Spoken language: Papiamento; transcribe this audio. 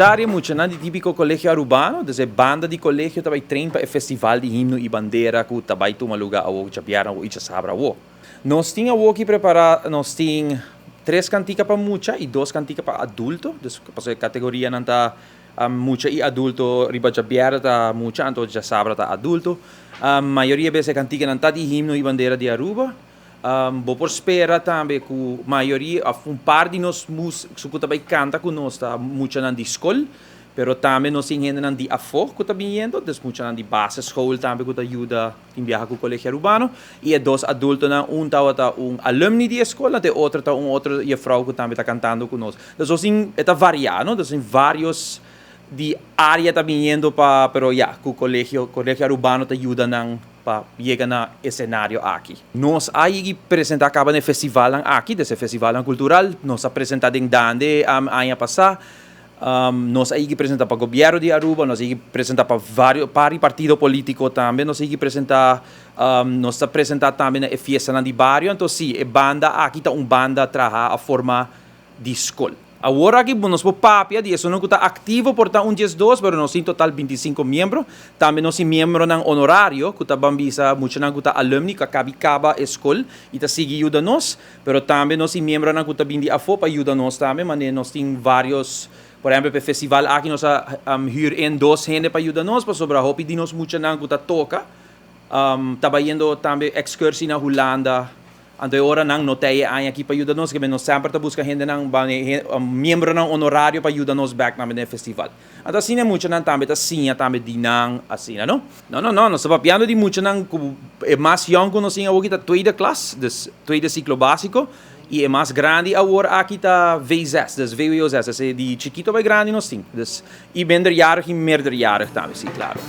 Mitar e muchanan di Tipico Colegio Arubano, dus e banda di colegio ta bay train pa e festival di himno y bandera cu ta bay tuma luga awo djabièrnè awo y djasabra awo. Nos tin awoki prepara, nos tin tres cantica pa mucha y dos cantica pa adulto, dus pasobra e categorianan ta mucha y adulto, riba djabièrnè ta mucha anto djasabra ta adulto. Mayoria bes e canticanan ta di himno y bandera di Aruba. Bo por spera tambe cu mayoria of un par di nos musico cu ta bay canta cu nos ta muchanan di scol, pero tambe nos tin hendenan di afo cu ta biniendo, dus muchanan di basisschool tambe cu ta yuda tin biaha cu Colegio Arubano, y e dos adultonan, un tabata un alumni di e scol, anto e otro ta un otro juffrouw cu tambe ta cantando cu nos. Dus nos tin, e ta varia, no? Dus tin varios di area ta biniendo pa, pero ya, cu Colegio, Colegio Arubano ta yuda nan pa yega na e scenario aki. Nos a yegi presenta caba na e festivalnan aki, des e festivalnan cultural, nos a presenta den Dande aña pasa, nos a yegi presenta pa gobierno di Aruba, nos a yegi presenta pa vario par di partido politico tambe, nos a yegi presenta, nos ta presenta tambe na e fiestanan di bario, anto si e banda aki ta un banda traha a forma di skol. Awor aki nos por papia di esunnan ku ta aktivo por ta un 12, pero nos tin total 25 miembro. Tambe nos tin miembronan honorario ku ta ban bisa muchanan ku ta alumni ku a kabi kaba e skol i ta sigui yuda nos. Pero tambe nos tin miembronan ku ta bin di afó pa yuda nos tambe, manera nos tin vários, por ehèmpel pa e festival aki nos a hür in dos hende pa yuda nos pasobra hopi di nos muchanan ku ta toka ta bayendo tambe ekskursi na Hulanda. Anto e ora nan no ta e aña aki pa yuda nos, kebé nos semper ta buska hendenan, miembronan honorario pa yuda nos bek tambe den e festival. Anto asina e muchanan tambe ta siña tambe di nan asina, no? No, no, no, nos ta papiando di muchanan ku e mas yòn ku nos tin awor aki ta tweede klas, dus tweede siklo básiko, i e mas grandi awor aki ta V zes, dus vwo zes, dus e di chikito bai grandi nos tin, dus i minderjarig i meerderjarig tambe, si, klaro.